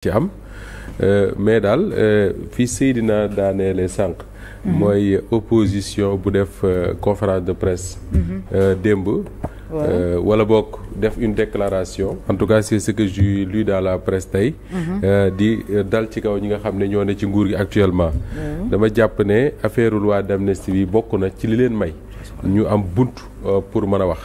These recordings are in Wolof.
ci am mais daal fi Seydina daaneele sànq mooy opposition bu def conférence de presse démb wala bokk def une déclaration en tout cas c'est ce que j'ai lu dans la presse tey di dal ci kaw ñi nga xam ne ñoo ne ci nguur gi actuellement dama jàpp ne affaire loi d'amnistie bi bokk na ci li leen may ñu am bunt pour mën a wax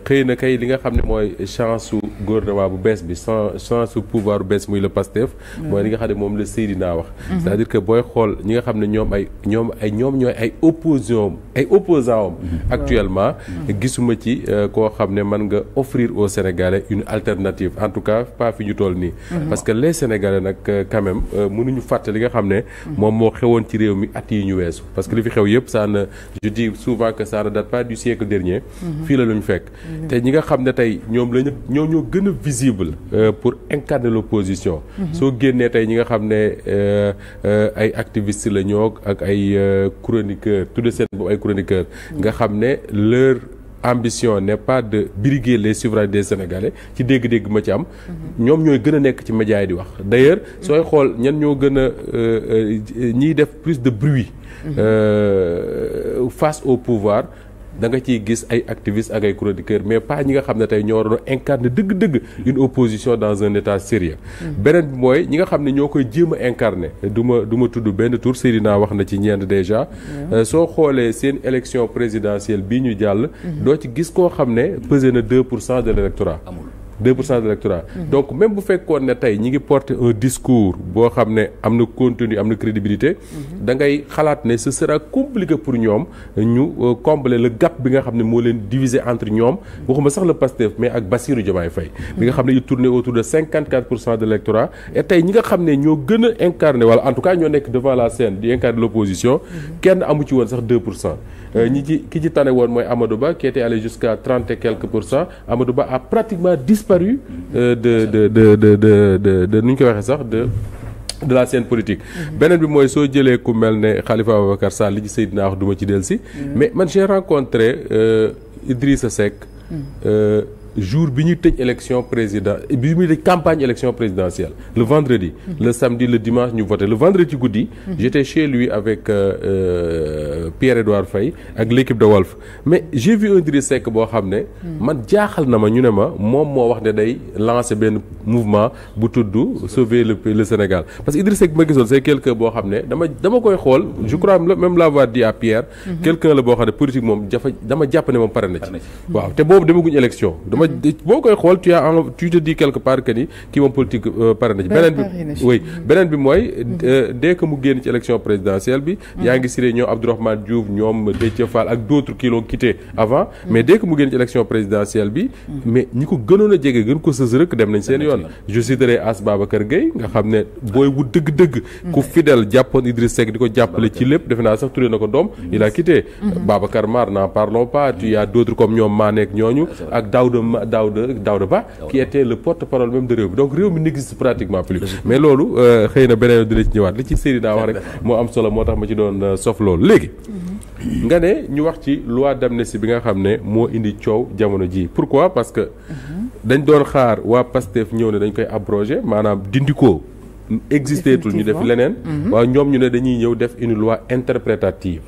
xëy na kay li nga xam ne mooy chance su gouvernement bu bees bi chance su pouvoir bu bees muy le PASTEF mooy li nga xam ne moom la Seydina wax c'est-à-dire que booy xool ñi nga xam ne ñoom ñooy ay opposants am actuellement gisuma ci koo xam ne mën nga offrir aux Sénégalais une alternative en tout cas pas fi ñu toll nii parce que les Sénégalais nag quand même mënuñu fàtte li nga xam ne moom moo xewoon ci réew mi at yi ñu weesu parce que li fi xew yëpp ça ne je dis souvent que ça ne date pas du siècle dernier fii la lu ñu fekk te ñi nga xam ne tey ñoo gën a visible pour incarner l'opposition soo génnee tey ñi nga xam ne ay activistes la ñoo ak ay chroniqueurs tout de seen boobu ay chroniqueurs nga xam ne leur ambition n'est pas de briguer les suffrages des Sénégalais ci dégg-dégg ma ci am ñoom ñooy gën a nekk ci médias yi di wax d'ailleurs sooy xool ñan ñoo gën a ñiy def plus de bruit face au pouvoir da nga ciy gis ay activistes ak ay chroniqueurs mais pas ñi nga xam ne tey ñoo waroon incarner dëgg-dëgg une opposition dans un état sérieux beneen bi mooy ñi nga xam ne ñoo koy jéem a incarner du ma tudd benn tour Seydina wax na ci ñeent déjà soo xoolee seen élection présidentielle bii ñu jàll doo ci gis koo xam ne pesé na 2% de l'électorat 2% de l'électorat donc même bu fekkoon ne tey ñi ngi porter un discours boo xam ne am na contenu am na crédibilité da ngay xalaat ne ce sera compliqué pour ñoom ñu combler le gap bi nga xam ne moo leen diviser entre ñoom waxuma sax le PASTEF mais ak Bassirou Diomaye Faye bi nga xam ne il tournait autour de 54% de l'électorat et tey ñi nga xam ne ñoo gën a incarner wala en tout cas ñoo nekk devant la scène di incarner l'opposition kenn amu ci woon sax 2% ki ci tane woon mooy Amadou Ba qui était allé jusqu'à 30 et quelques %. Amadou Ba a pratiquement disparu de nu ñu koy waxee sax de la scène politique beneen bi mooy soo jëlee ku mel ne Khalifa Ababacar Sall li ci Seydina wax duma ci dellusi mais man j'ai rencontré Idrissa Seck jour bi ñuy tëj élection président bi ñuy tëj campagne élection présidentielle le vendredi le samedi le dimanche ñu voté le vendredi ci guddi j'étais chez lui avec Pierre-Edouard Faye ak l'équipe de Walf mais j'ai vu Idriss Seck boo xam ne man jaaxal na ma ñu ne ma moom moo wax ne day lancer benn mouvement bu tudd sauver le Sénégal parce que Idriss Seck bi ma gisoon c'est quelqu'un boo xam ne dama koy xool je crois même l'avoir dit à Pierre quelqu'un la boo xam ne politique moom dama jàpp ne moom pare na ci waaw te boobu demaguñ élection boo koy xool tu te dis quelque part que ni kii moom politique pare na ci beneen bi mooy dès que mu génn ci élection présidentielle bi yaa ngi siré ñoom Abdourahmane Diouf ñoom Déthié Fall ak d'autres qui l'ont quitté avant mais dès que mu génn ci élection présidentielle bi mais ñi ko gënoon a jege gën ko sës rek dem nañ seen yoon je citerai As Babacar Gueye nga xam ne booy wut dëgg-dëgg ku fidèle jàppoon Idriss Seck di ko jàppale ci lépp defe naa sax turé na ko doom il a quitté Babacar Mar n'en parlons pas il y a d'autres comme ñoom Mané ak ñooñu ak Daouda Ba qui était le porte-parole même de réew mi donc réew mi n'existe pratiquement plus mais loolu xëy na beneen dina ci ñëwaat li ci Seydina wax rek moo am solo moo tax ma ci doon sof loolu léegi nga ne ñu wax ci loi d'amnistie bi nga xam ne moo indi coow jamono ji pourquoi parce que dañ doon xaar waa PASTEF ñëw ne dañ koy abroger maanaam dindi ko existé tul ñu def leneen waaw ñoom ñu ne dañuy ñëw def une loi interprétative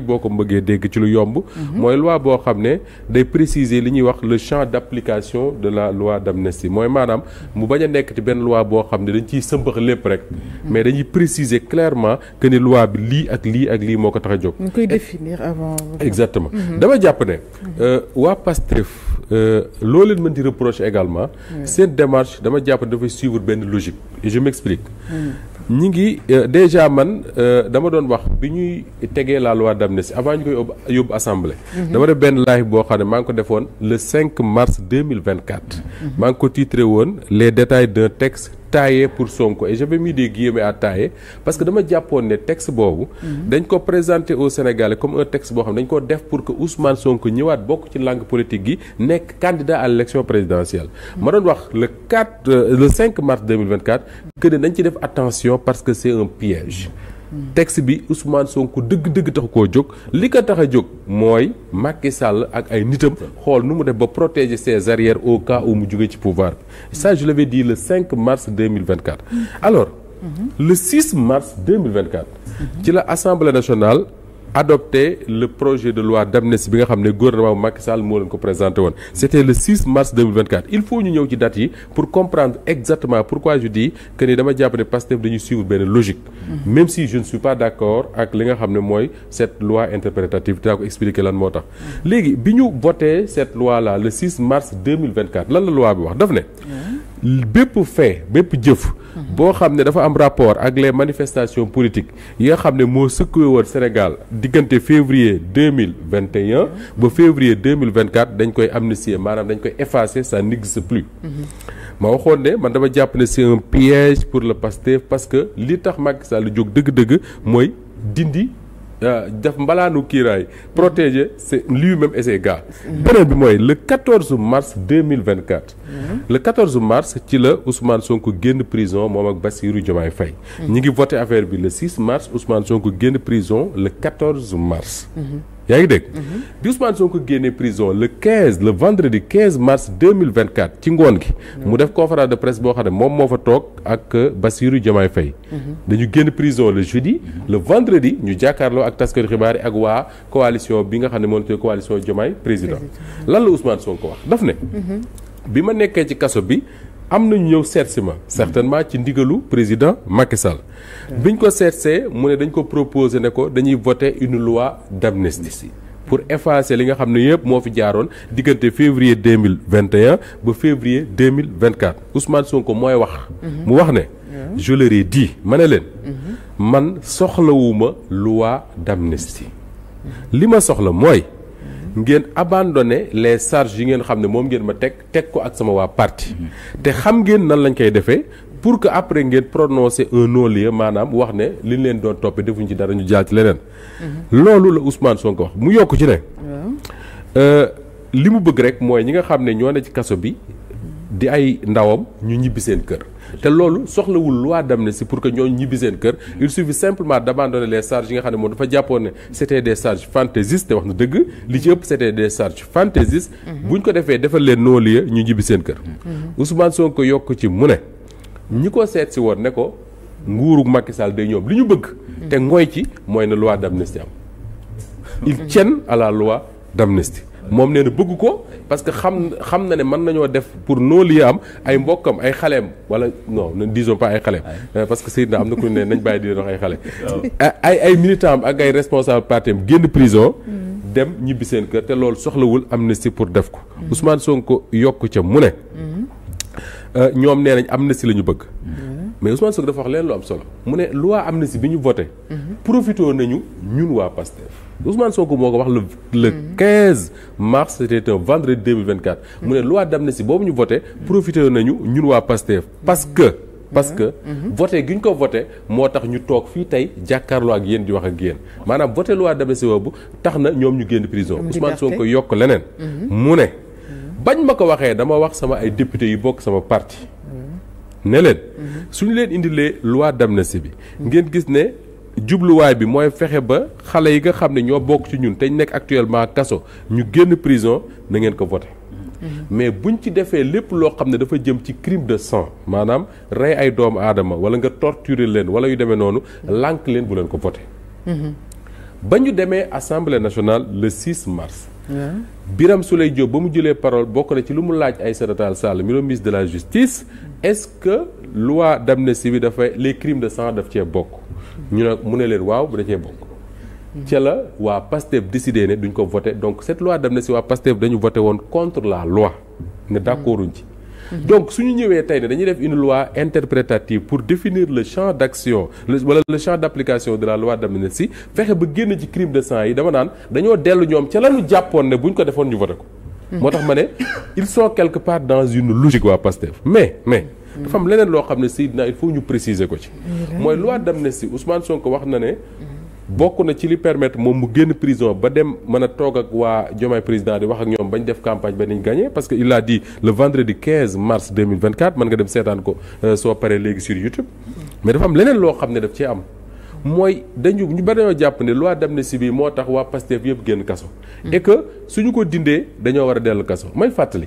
boo ko bëggee dégg ci lu yomb mooy loi boo xam ne day préciser li ñuy wax le champ d'application de la loi d'amnistie mooy maanaam mu bañ a nekk ci benn loi boo xam ne dañ ciy sëmbax lépp rek mais dañuy préciser clairement que ni loi bi lii ak lii ak lii moo ko tax a jóg. ñu koy définir avant. exactement dama jàpp ne waa PASTEF loo leen mën di reprocher également seen démarche dama jàpp ne dafay suivre benn logique et je m'explique ñi ngi déjà man dama doon wax bi ñuy tegee la loi d'amnistie avant ñu koy yóbbu assemblée dama def benn live boo xam ne maa ngi ko defoon le 5 mars 2024 maa ngi ko titré woon les détails d'un texte taillé pour Sonko et j'avais mis des guillemets à tailler parce que dama jàppoon ne texte boobu dañ ko présenter au Sénégalais comme un texte boo xam ne dañ ko def pour que Ousmane Sonko ñëwaat bokk ci langue politique gi nekk candidat à l'élection présidentielle ma doon wax le 5 mars 2024 que ne dañ ci def attention parce que c'est un piège texte bi Ousmane Sonko dëgg-dëgg tax koo jóg li ko tax a jóg mooy Macky Sall ak ay nitam xool nu mu def ba protéger ses arrières au cas où mu jógee ci pouvoir bi ça je l'avais dit le 5 mars 2024 alors le 6 mars 2024 ci la Assemblée nationale adopté le projet de loi d'amnistie bi nga xam ne gouvernement bu Macky Sall moo leen ko présenté woon c'était le 6 mars 2024 il faut ñu ñëw ci date yi pour comprendre exactement pourquoi je dis que ni dama jàpp ne Pastef dañuy suivre benn logique même si je ne suis pas d'accord ak li nga xam ne mooy cette loi interprétative dinaa ko expliquer lan moo tax léegi bi ñu voté cette loi là le 6 mars 2024 lan la loi bi wax daf ne bépp fait bépp jëf boo xam ne dafa am rapport ak les manifestations politiques yi nga xam ne moo sëkkee woon Sénégal diggante février 2021 ba février 2024 dañ koy amnistier maanaam dañ koy effacer ça n'existe plus ma waxoon ne man dama jàpp ne c'est un piège pour le Pastef parce que li tax Macky Sall jóg dëgg-dëgg mooy dindi def mbalaanu kiiraay protéger c'est lui-même et ses gars beneen bi mooy le 14 mars 2024 le 14 mars ci la Ousmane Sonko génn prison moom ak Bassirou Diomaye Faye ñi ngi voté affaire bi le 6 mars Ousmane Sonko génn prison le 14 mars yaa ngi dégg bi Ousmane Sonko génnee prison le vendredi 15 mars 2024 ci ngoon gi mu def conférence de presse boo xam ne moom moo fa toog ak Bassirou Diomaye Faye dañu génn prison le jeudi le vendredi ñu jàkkaarloo ak taskatu xibaar yi ak waa coalition bi nga xam ne moo nekk coalition Diomaye président lan la Ousmane Sonko wax daf ne bi ma nekkee ci kaso bi am nañu ñëw seetsi ma certainement ci ndigalu président Macky Sall biñ ko seetsee mu ne dañ ko proposer ne ko dañuy voter une loi d'amnistie pour effacer li nga xam ne yëpp moo fi jaaroon diggante février 2021 ba février 2024 Ousmane Sonko mooy wax mu wax ne je leur ai dit ma ne leen man soxlawuma loi d'amnistie li ma soxla mooy ngeen abandonné les charges yi ngeen xam ne moom ngeen ma teg ko ak sama waa parti te xam ngeen nan lañ koy defee pour que après ngeen prononcer un non-lieu maanaam wax ne li leen doon toppee defuñ ci dara ñu jaal ci leneen loolu la Ousmane Sonko wax mu yokk ci ne li mu bëgg rek mooy ñi nga xam ne ñoo ne ci kaso bi di ay ndawam ñu ñibbi seen kër te loolu soxlawul loi d'amnistie pour que ñooñu ñibbi seen kër il suffit simplement d'abandonner les charges yi nga xam ne moom dafa jàppoon ne c'était des charges fantaisistes te wax na dëgg li ci ëpp c'était des charges fantaisistes buñ ko defee defal leen non-lieu ñu ñibbi seen kër Ousmane Sonko yokk ci mu ne ñi ko seet si woon ne ko nguuru Macky Sall day ñoom li ñu bëgg te ngooy ci mooy na loi d'amnistie am ils tiennent à la loi d'amnistie moom nee na bëgg ko parce que xam na ne mën nañoo def pour non-lieu am ay mbokkam ay xaleem wala non ne disons pas ay xaleem parce que Seydina am na ku ne nañ bàyyi di wax ay xale ay militants am ak ay responsable parti am génn prison dem ñibbi seen kër te loolu soxlawul amnistie pour def ko Ousmane Sonko yokk ca mu ne ñoom nee nañ amnistie la ñu bëgg mais Ousmane Sonko dafa wax leen lu am solo mu ne loi amnistie bi ñu voté profité nañu ñun waa Pastef Ousmane Sonko moo ko wax le 15 mars c'était un vendredi 2024 mu ne loi d'amnistie boobu ñu voté profité nañu ñun waa Pastef parce que voté gi ñu ko voté moo tax ñu toog fii tey jàkkaarloo ak yéen di wax ak yéen maanaam voté loi d'amnistie boobu tax na ñoom ñu génn prison Ousmane Sonko yokk leneen mu ne bañ ma ko waxee dama wax sama ay député yu bokk sama parti ne leen suñu leen indilee loi d'amnistie bi ngeen gis ne jubluwaay bi mooy fexe ba xale yi nga xam ne ñoo bokk ci ñun te ñu nekk actuellement kaso ñu génn prison na ngeen ko voté mais buñ ci defee lépp loo xam ne dafa jëm ci crime de sang maanaam rey ay doomu aadama wala nga torturer leen wala yu demee noonu lànk leen bu leen ko voté ba ñu demee Assemblée nationale le 6 mars Birame Souleye Diop ba mu jëlee parole bokk na ci lu mu laaj Aïssata Tall Sall mi ministre de la justice est-ce que loi d'amnistie bi dafay les crimes de sang daf cee bokk ñu ne mu ne leen waaw bu da cee bokk ca la waa Pastef décidé ne duñ ko voté donc cette loi d'amnistie waa Pastef dañu voté woon contre la loi ne d'accorduñ ci donc suñu ñëwee tey ne dañuy def une loi interprétative pour définir le champ d'action wala le champ d'application de la loi d'amnistie fexe ba génn ci crime de sang yi dama naan dañoo dellu ñoom ca lañu jàppoon ne buñ ko defoon ñu voté ko moo tax ma ne ils sont quelque part dans une logique waa Pastef mais dafa am leneen loo xam ne Seydina il faut ñu préciser ko ci mooy loi d'amnistie Ousmane Sonko wax na ne bokk na ci li permettre moom mu génn prison ba dem mën a toog ak waa Diomaye président di wax ak ñoom bañ def campagne ba nañ gagné parce que il a dit le vendredi 15 mars 2024 mën nga dem seetaan ko soo paree léegi sur YouTube mais dafa am leneen loo xam ne daf cee am mooy ñu bari dañoo jàpp ne loi d'amnistie bi moo tax waa Pastef yëpp génn kaso. et que suñu ko dindee dañoo war a dellu kaso may fàttali.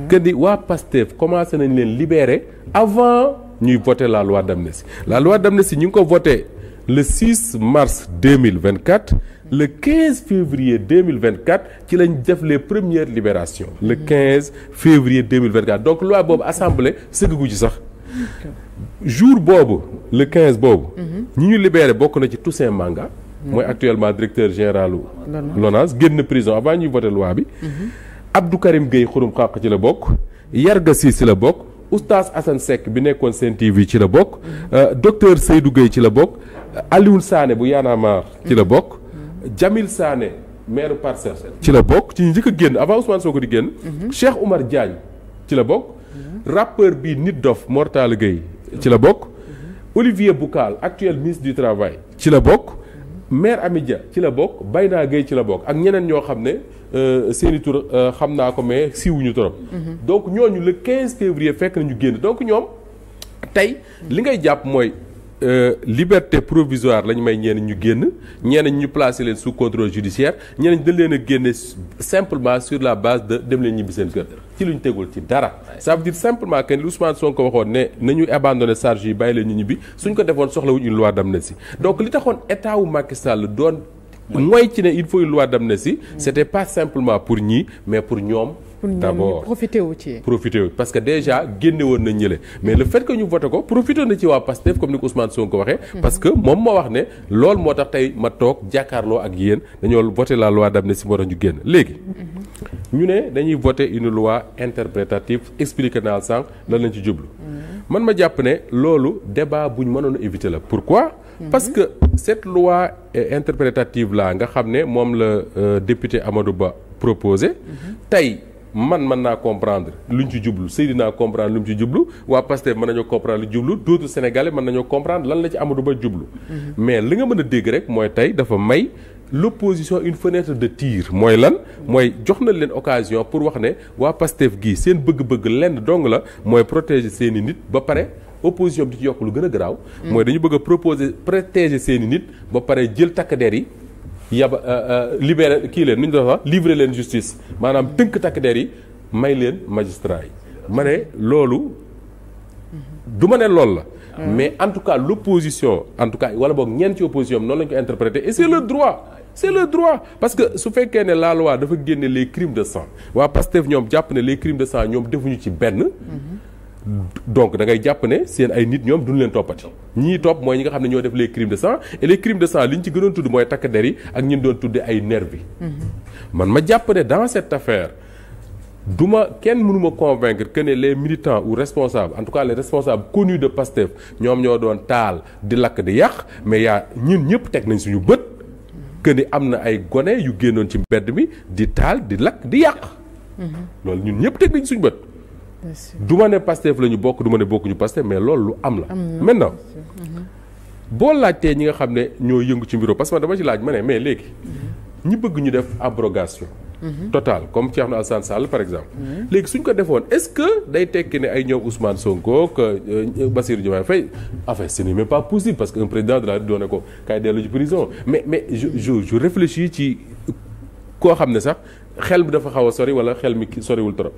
que ni waa Pastef commencé nañ leen libérer avant ñuy voter la loi d'amnistie. La loi d'amnistie ñu ngi ko voté le 6 mars 2024. Le 15 février 2024 ci lañ def les premières libérations. Le 15 février 2024 donc loi boobu assemblée sëggu ci sax. jour boobu le 15 boobu. ñi ñu libéré bokk na ci Toussaint Manga. mooy actuellement directeur général LONASE génn prison avant ñuy voter loi bi. Abdou Karim Gueye xurum xàq ci la bokk. Yarga Sy ci la bokk. Oustaz Assane Seck bi nekkoon Sen TV ci la bokk. docteur Seydou Gueye ci la bokk. Alioune Sané bu Y'en a marre ci la bokk. Jamil Sané maire Parcelles ci la bokk ci ñu njëkk a génn avant Ousmane Sonko di génn. Cheikh Oumar Diagne ci la bokk. rappeur bi Nit Dof Mortala Gueye ci la bokk. Olivier Boucal actuel ministre du travail ci la bokk. maire Amidia ci la bokk Bayna Gueye ci la bokk ak ñeneen ñoo xam ne seeni tur xam naa ko mais siiwuñu trop. donc ñooñu le 15 février fekk nañu génn donc ñoom tey li ngay jàpp mooy. liberté provisoire lañ may ñeneen ñu génn ñeneen ñu placer leen sous contrôle judiciaire ñeneen dañ leen a génne simplement sur la base de dem leen ñibbi seen kër ci luñ tegul ci dara. ça veut dire simplement que Ousmane Sonko waxoon ne nañu abandonné charge yi bàyyi leen ñu ñibbi suñ ko defoon soxlawuñ une loi d'amnistie donc li taxoon état wu Macky Sall doon mooy ci ne il faut une loi d'amnistie c'était pas simplement pour ñii mais pour ñoom. d'abord profité wu parce que déjà génne woon nañ ñële mais le fait que ñu voté ko profité na ci waa Pastef comme ni ko Ousmane Sonko waxee. parce que moom moo wax ne loolu moo tax tey ma toog jàkkaarloo ak yéen dañoo voté la loi d'amnistie moo tax ñu génn léegi. ñu ne dañuy voté une loi interprétative expliqué naa sànq lan lañ ci jublu. man ma jàpp ne loolu débat bu ñu mënoon a éviter la pourquoi. parce que cette loi interprétative là nga xam ne moom la député Amadou Ba proposé tey. mën naa comprendre luñ ci jublu Seydina comprendre lu mu ci jublu waa Pastef mën nañoo comprendre lu jublu d'autres Sénégalais mën nañoo comprendre lan la ci Amadou Ba jublu. mais li nga mën a dégg rek mooy tey dafa may l'opposition une fenêtre de tir mooy lan mooy jox na leen occasion pour wax ne waa Pastef gii seen bëgg-bëgg lenn dong la mooy protéger seeni nit ba pare opposition bi di ci yokk lu gën a garaaw. mooy dañu bëgg a protéger seeni nit ba pare jël takk der yi. libéré kii leen nu ñu doon wax livrer leen justice maanaam tënk takk der yi may leen magistrat yi ma ne loolu du ma ne loolu la mais en tout cas l'opposition en tout cas wala boog ñeent ci opposition bi noonu lañu ko interpréter et c'est le droit parce que su fekkee ne la loi dafa génne les crimes de sang waa Pastef ñoom jàpp ne les crimes de sang ñoom defuñu ci benn donc da ngay jàpp ne seen ay nit ñoom duñ leen toppati ñii topp mooy ñi nga xam ne ñoo def les crimes de sang et les crimes de sang li ñu ci gënoon tudd mooy takk der yi ak ñi doon tudde ay nervi man ma jàpp ne dans cette affaire kenn mënu ma convaincre que ne les militants ou responsables en tout cas les responsables connus de Pastef ñoom ñoo doon taal di lakk di yàq mais ñun ñëpp teg nañ suñu bët que ni am na ay gone yu génnoon ci mbedd mi di taal di lakk di yàq loolu ñun ñëpp teg nañ suñu bët du ma ne Pastef la ñu bokk du ma ne bokkuñu Pastef mais loolu lu am la maintenant boo laajtee ñi nga xam ne ñoo yëngu ci mbiru parce que dama ci laaj ma ne mais léegi ñi bëgg ñu def abrogation totale comme Thierno Alassane Sall par exemple léegi suñ ko defoon est-ce que day tekki ne ay ñoom Ousmane Sonko que Bassirou Diomaye Faye enfin ce n'est même pas possible parce que un président de la République doone ko kay dellu ci prison mais je réfléchis ci koo xam ne sax xel bi dafa xaw a sori wala xel mi soriwul trop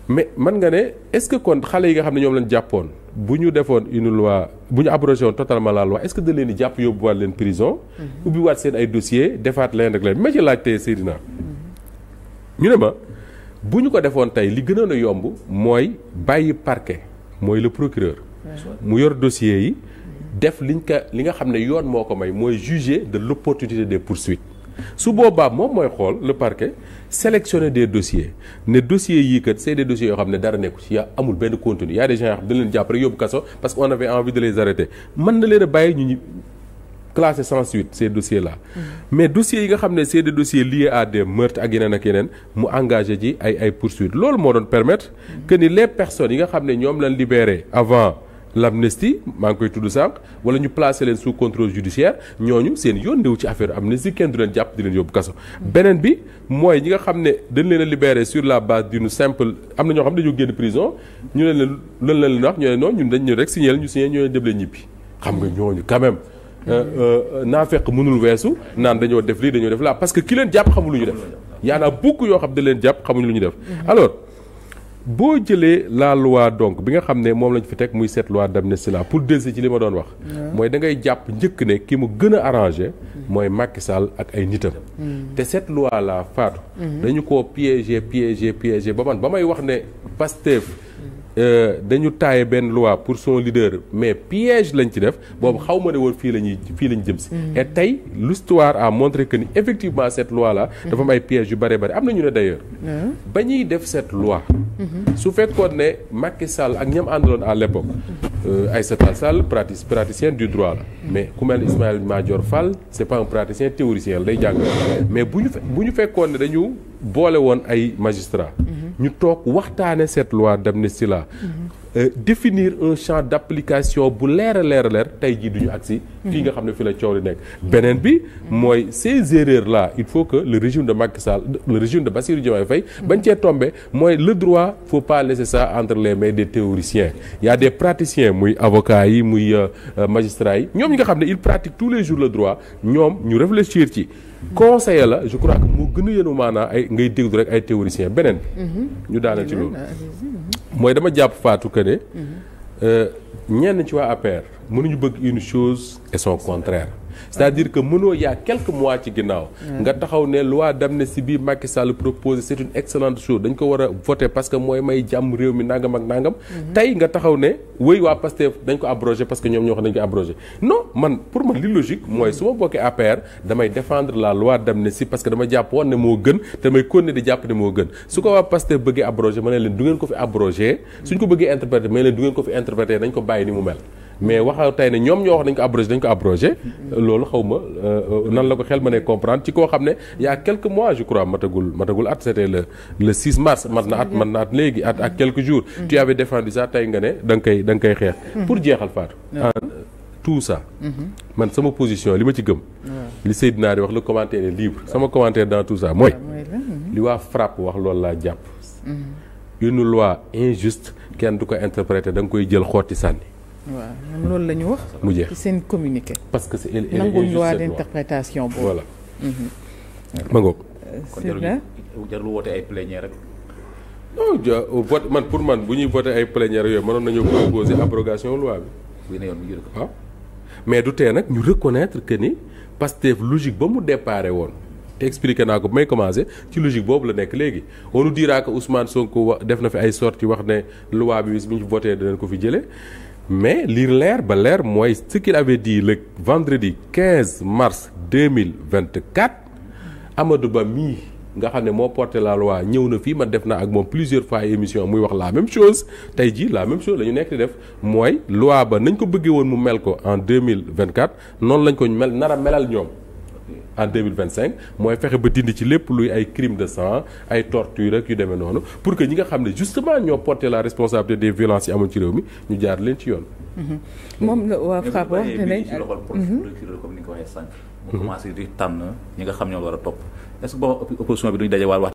mais man nga ne est-ce que kon xale yi nga xam ne ñoom lañ jàppoon bu ñu defoon une loi bu ñu abrogé woon totalement la loi est-ce que da leen di jàpp yóbbuwaat leen prison ubbiwaat seen ay dossiers defaat leen rek leen bi ma ci laaj tey Seydina ñu ne ma bu ñu ko defoon tey li gënoon a yomb mooy bàyyi parquet mooy le procureur mu yor dossiers yi def li nga xam ne yoon moo ko may mooy juger de l'opportunité des poursuites su boobaa moom mooy xool le parquet sélectionner des dossiers ne dossiers yii kat c'est des dossiers yoo xam ne dara nekku ci amul benn contenu y a des gens yoo xam ne dañ leen jàpp rek yóbbu kaso parce qu'on avait envie de les arrêter mën na leen a bàyyi ñu classé sans suite ces dossiers là mais dossiers yi nga xam ne c'est des dossiers liés à des meurtres ak yeneen mu engagé ci ay poursuites loolu moo doon permettre que ni les personnes yi nga xam ne ñoom lañ libéré avant l'amnistie maa ngi koy tudd sànq wala ñu placer leen sous contrôle judiciaire ñooñu seen yoon ndew ci affaire amnistie kenn du leen jàpp di leen yóbbu kaso beneen bi mooy ñi nga xam ne dañ leen a libérer sur la base d'une simple am na ñoo xam ne dañoo génn prison ñu leen lan leen wax ñu ne non ñun dañ ñu rek signé ñu signé ñoo leen dem leen ñibbi xam nga ñooñu quand même naafeq mënul weesu naan dañoo def lii dañoo def laa parce que ki leen jàpp xamul lu ñu def y en a beaucoup yoo xam da leen jàpp xamuñu lu ñu def alors boo jëlee la loi donc bi nga xam ne moom lañ fi teg muy cette loi d'amnistie là pour dellusi ci li ma doon wax mooy da ngay jàpp njëkk ne ki mu gën a arrangé mooy Macky Sall ak ay nitam te cette loi là Fatou dañu koo piégé ba may wax ne Pastef dañu taaye benn loi pour son leader mais piège lañ ci def boobu xaw ma ne woon fii lañ jëm si et tey l'histoire a montré que ni effectivement cette loi là dafa am ay pièges yu bare am na ñu ne d'ailleurs ba ñuy def cette loi su fekkoon ne Macky Sall ak ñam àndaloon à l'époque Aïssata Sall praticien du droit la mais ku mel Ismaïla Madior Fall c'est pas un praticien théoricien la day jàng mais bu ñu fekkoon ne dañu boole woon ay magistrats ñu toog waxtaane cette loi d'amnistie là définir un champ d'application bu leer a tey jii duñu agsi fii nga xam ne fi la coow li nekk beneen bi mooy ces erreurs là il faut que le régime de Macky Sall le régime de Bassirou Diomaye Faye bañ cee tombé mooy le droit faut pas laisser ça entre les mains des théoriciens il y a des praticiens muy avocats yi muy magistrats yi ñoom ñi nga xam ne ils pratiquent tous les jours le droit ñoom ñu réfléchir ci conseiller la je crois que moo gën a yenu maanaa ay ngay déglu rek ay théoriciens beneen ñu daaneel ci loolu mooy dama jàpp Fatou que ne ñenn ci waa APR mënuñu bëgg une chose et son contraire c'est-à-dire que mënoo yaa quelques mois ci ginnaaw nga taxaw ne loi d'amnistie bi Macky Sall proposé c'est une excellente chose dañ ko war a voter parce que mooy may jàmm réew mi nangam ak nangam tey nga taxaw ne wéy waa Pastef dañ ko abrogé parce que ñoom ñoo xam dañ ko abrogé non pour man li logique mooy su ma bokkee APR damay défendre la loi d'amnistie parce que dama jàpp woon ne moo gën te may continuer di jàpp ne moo gën su ko waa Pastef bëggee abrogé ma ne leen du ngeen ko fi abrogé suñ ko bëggee interpréter ma ne leen du ngeen ko fi interpréter dañ ko bàyyi ni mu mel mais waxaw tey ne ñoom ñoo wax dañ ko abrogé loolu xaw ma nan la ko xel ma ne comprendre ci koo xam ne y a quelques mois je crois matagul at c'était le 6 mars mat na at léegi at ak quelques jours tu avais défendu ça tey nga ne da nga koy xeex pour jeexal Fatou tout ça man sama position li ma ci gëm li Seydina di wax le commentaire est libre sama commentaire dans tout ça mooy li waa FRAPP wax loolu laa jàpp une loi injuste kenn du ko interpréter da nga koy jël xooti sànni waaw ñoom loolu la ñu wax. mu jeex ci seen communiqué. parce que c'est nangu loi d'interprétation boobu. voilà. ma ngoog. c'est vrai jarul woote ay plénière rek. non vote man bu ñuy voté ay plénière yooyu mënoon nañu proposer abrogation loi bi. bu ne yoon mu jël ko. waaw mais du tee nag ñu reconnaître que ni Pastef logique ba mu déparé woon. expliqué naa ko bu may commencé ci logique boobu la nekk léegi on nous dira que Ousmane Sonko def na fi ay sorties wax ne loi bi bis bu ñu voté dinañ ko fi jëlee. mais li leer ba leer mooy ce qu'il avait dit le vendredi 15 mars 2024 Amadou Ba mii nga xam ne moo porté la loi ñëw na fii ma def na ak moom plusieurs fois émission muy wax la même chose tey jii la même chose la ñu nekk di def mooy loi ba nañ ko bëggee woon mu mel ko en 2024 noonu lañ ko nar a melal ñoom en 2025 mooy fexe ba dindi ci lépp luy ay crime de sang ay torture ak yu demee noonu pour que ñi nga xam ne justement ñoo porté la responsabilité des violences yi amoon ci réew mi ñu jaar leen ci yoon. moom la waa FRAPP wax dinañ ci loxol procureur comme ni nga ko waxee sànq. mu commencé di tànn ñi nga xam ñoo war a topp est-ce que boobu opposition bi duñ daje waat wax.